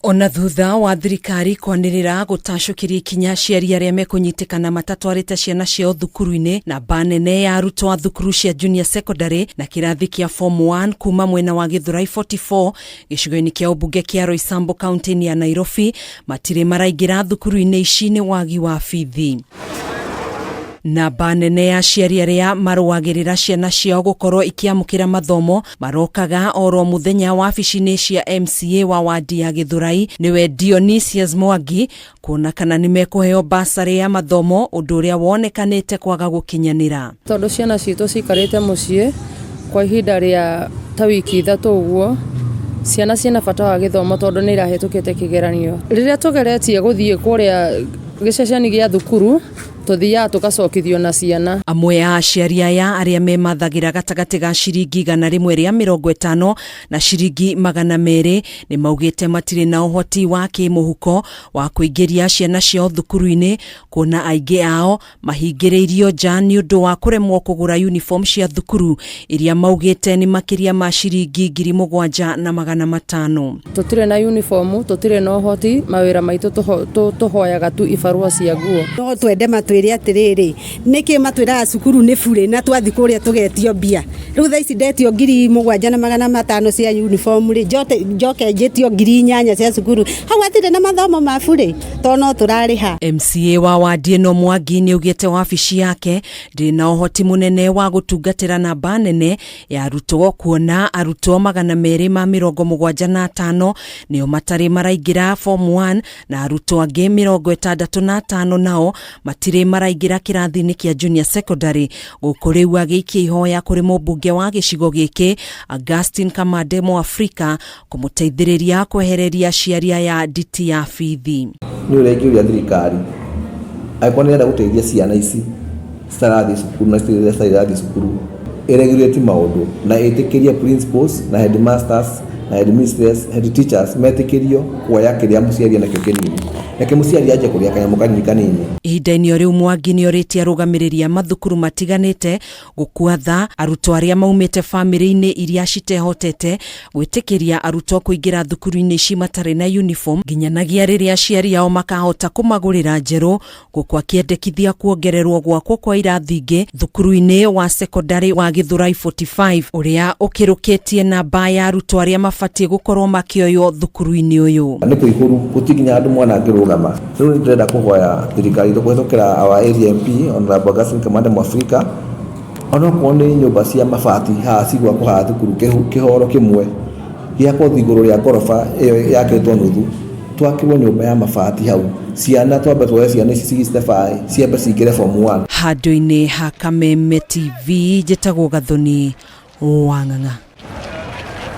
Ona thutha wa thirikari kwanĩrĩra gũtacũkĩria ikinya aciari arĩa mekũnyitĩkana matatwarĩte ciana ciao thukuru-inĩ, namba nene ya arutwo a thukuru cia junior secondary na kĩrathi kĩa form 1 kuma mwena wa Gĩthũrai 44 gĩcigo-inĩ kĩa ũmbunge kĩa Roysambu kaunti-inĩ ya Nairobi matirĩ maraingĩra thukuru-inĩ ici nĩ wagi wa bithi. Namba nene ya aciari arĩa marũagĩrĩra ciana ciao gũkorwo ikĩamũkĩra mathomo marokaga oro mũthenya wabici-inĩ cia MCA wa wadi ya Gĩthũrai nĩwe Dionysius Mwangi kuona kana nĩ mekũheo basarĩ ya mathomo ũndũ ũrĩa wonekanĩte kwaga gũkinyanĩra. Tondũ ciana citũ cikarĩte mũciĩ kwa ihinda rĩa ta wiki 3 ũguo, ciana ciĩna bata wa gĩthomo tondũ nĩ irahĩtũkĩte kĩgeranio. Rĩrĩa tũgeretie gũthiĩ kũrĩa gĩceceni gĩa thukuru, tũthiaga tũgacokithio na ciana. Amwe a aciari aya arĩa memathagĩra gatagatĩ ga ciringi 150 na ciringi 200 nĩ maugĩte matirĩ na ũhoti wa kĩmũhuko wa kũingĩria ciana ciao thukuru-inĩ kuona aingĩ ao mahingĩrĩirio nja nĩ ũndũ wa kũremwo kũgũra uniform cia thukuru iria maugĩte nĩ makĩria ma ciringi 7,500. Tũtirĩ na uniform, tũtirĩ na ũhoti, mawĩra maitũ tũhoyaga tu ibarũa cia nguo. No twende matwĩre atĩrĩrĩ, nĩkĩ matwĩraga cukuru nĩ burĩ na twathiĩ kũrĩa tũgetio mbia. Rĩu thaa ici ndetio 7,500 cia uniform rĩ, njoke njĩtio 8,000 cia cukuru, hau hatirĩ na mathomo ma burĩ tondũ no tũrarĩha. MCA wa wadi ĩno Mwangi nĩaugĩte wabici yake ndĩrĩ na ũhoti mũnene wa gũtungatĩra namba nene ya arutwo kuona arutwo 275 nĩo matarĩ maraingĩra form 1 na arutwo angĩ 65 nao matirĩ maraingĩra kĩrathi-inĩ kĩa junior secondary. Gũkũ rĩu agĩikia ihoya kũrĩ mũmbunge wa gĩcigo gĩkĩ Augustine Kamande Mũafrika kũmũteithĩrĩria kwehereria aciari aya nditi ya bithi. Nĩ ũrĩa ingĩũria thirikari angĩkorwo nĩ ĩrenda gũteithia ciana ici citarathiĩ cukuru na citarĩ irathiĩ cukuru, ĩregulate maũndũ na ĩtĩkĩrie principals na headmasters na headmistress, head teachers metĩkĩrio kuoya kĩrĩa mũciari enakĩo kĩnini, reke mũciari anjie kũrĩa kanyamũ kanini kanini. Ihinda-inĩ o rĩu Mwangi nĩ orĩtie arũgamĩrĩri a mathukuru matiganĩte gũkua tha arutwo arĩa maumĩte bamĩrĩ-inĩ iria citehotete gwĩtĩkĩria arutwo kũingĩra thukuru-inĩ ici matarĩ na uniform nginyanagia rĩrĩa aciari ao makahota kũmagũrĩra njerũ, gũkũ akĩendekithia kuongererwo gwakwo kwa irathi ingĩ thukuru-inĩ wa sekondarĩ wa Gĩthũrai 45 ũrĩa ũkĩrũkĩtie namba ya arutwo arĩa mabatiĩ gũkorwo makĩoywo thukuru-inĩ ũyũ. Nĩ kũihũru, gũtirĩ nginya handũ mwana angĩrũgama. Rĩu nĩ ndĩrenda kũhoya thirikari itũ kũhĩtũkĩra our area MP Honorable Augustine Kamande Mwafrika, onokorwo nĩ nyũmba cia mabati haha cigwakwo haha thukuru kĩhoro kĩmwe gĩakwo igũrũ rĩa ngoroba ĩyo yakĩtwo nuthu, twakĩrwo nyũmba ya mabati hau, ciana twambe tuoye ciana ici 65 ciambe cingĩre form 1. Handũ-inĩ ha Kameme TV, njĩtagwo Gathoni Wang'ang'a.